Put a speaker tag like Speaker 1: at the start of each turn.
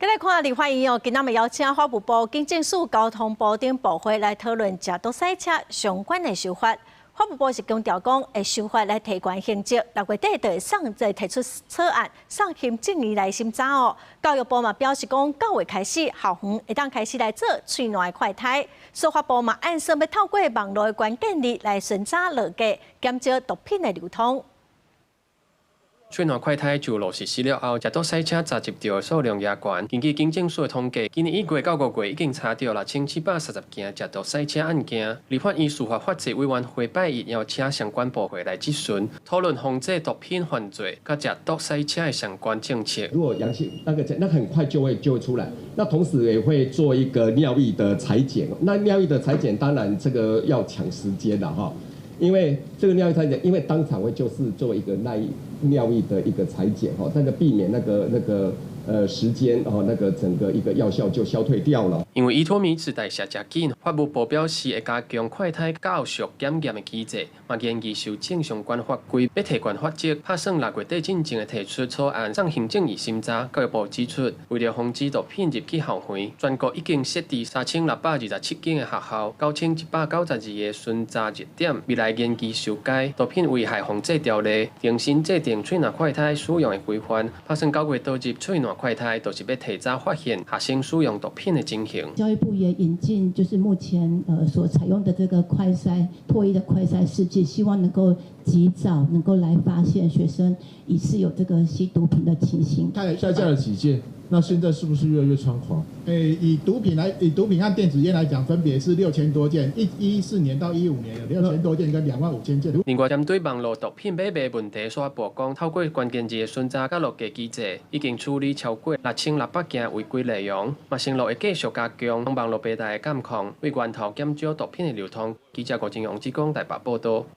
Speaker 1: 繼來看立法院哦，今仔日邀請法務部、警政署、交通部等部會來討論食毒賽車相關的修法。法務部是強調講，會修法來提懸刑責，6月底就會送再提出草案，送行政院來審查哦。教育部嘛表示講，9月開始，校園會當開始來做喙瀾快篩。司法部嘛按算欲透過網路的關鍵字來巡查落架，減少毒品的流通。
Speaker 2: 喙瀾快篩就落實施了後，食毒賽車查執著的數量也懸。根據警政署的統計，今年1月到5月已經查著6730件食毒賽車案件。立法院司法法制委員會拜一邀請相關部會來質詢，討論防制毒品犯罪佮食毒賽車的相關政策。
Speaker 3: 如果陽性，那個那很快就會出來。那同時也會做一個尿液的採檢。那尿液的採檢當然這個要搶時間了哈。因為這個尿液採檢，因為當場會就是做一個耐尿液的一個採檢哈，那個避免那個時間哦，那個整個一個藥效就消退掉了。
Speaker 2: 因為依妥米酯代謝誠緊，法務部表示會加強快篩教育檢驗的機制，嘛研議修正相關法規，欲提懸法則，拍算6月底進前會提出草案送行政院審查。教育部指出，為著防止毒品入去校園，全國已經設置3627間的學校，9192個巡查熱點，未來研議修改毒品危害防制條例，重新制定喙瀾快篩使用的規範，拍算9月導入喙瀾快篩，就是欲提早發現學生使用毒品的情形。
Speaker 4: 教育部也引進，就是目前所採用的這個快篩唾液的快篩試劑，希望能夠及早能夠來發現學生疑似有這個吸毒品的情形。
Speaker 5: 下架了幾件？那現在是不是越來越猖狂？
Speaker 6: 欸，以毒品和電子菸來講，分別是6000多件，14年到15年有6000多件跟2.5萬件。
Speaker 2: 另外，針對網路毒品買賣問題，司法部講，透過關鍵字的巡查佮落架機制，已經處理超過6600件違規內容，嘛承諾會繼續加強網路平台的監控，為源頭減少毒品的流通。記者郭正陽、志剛台北報道。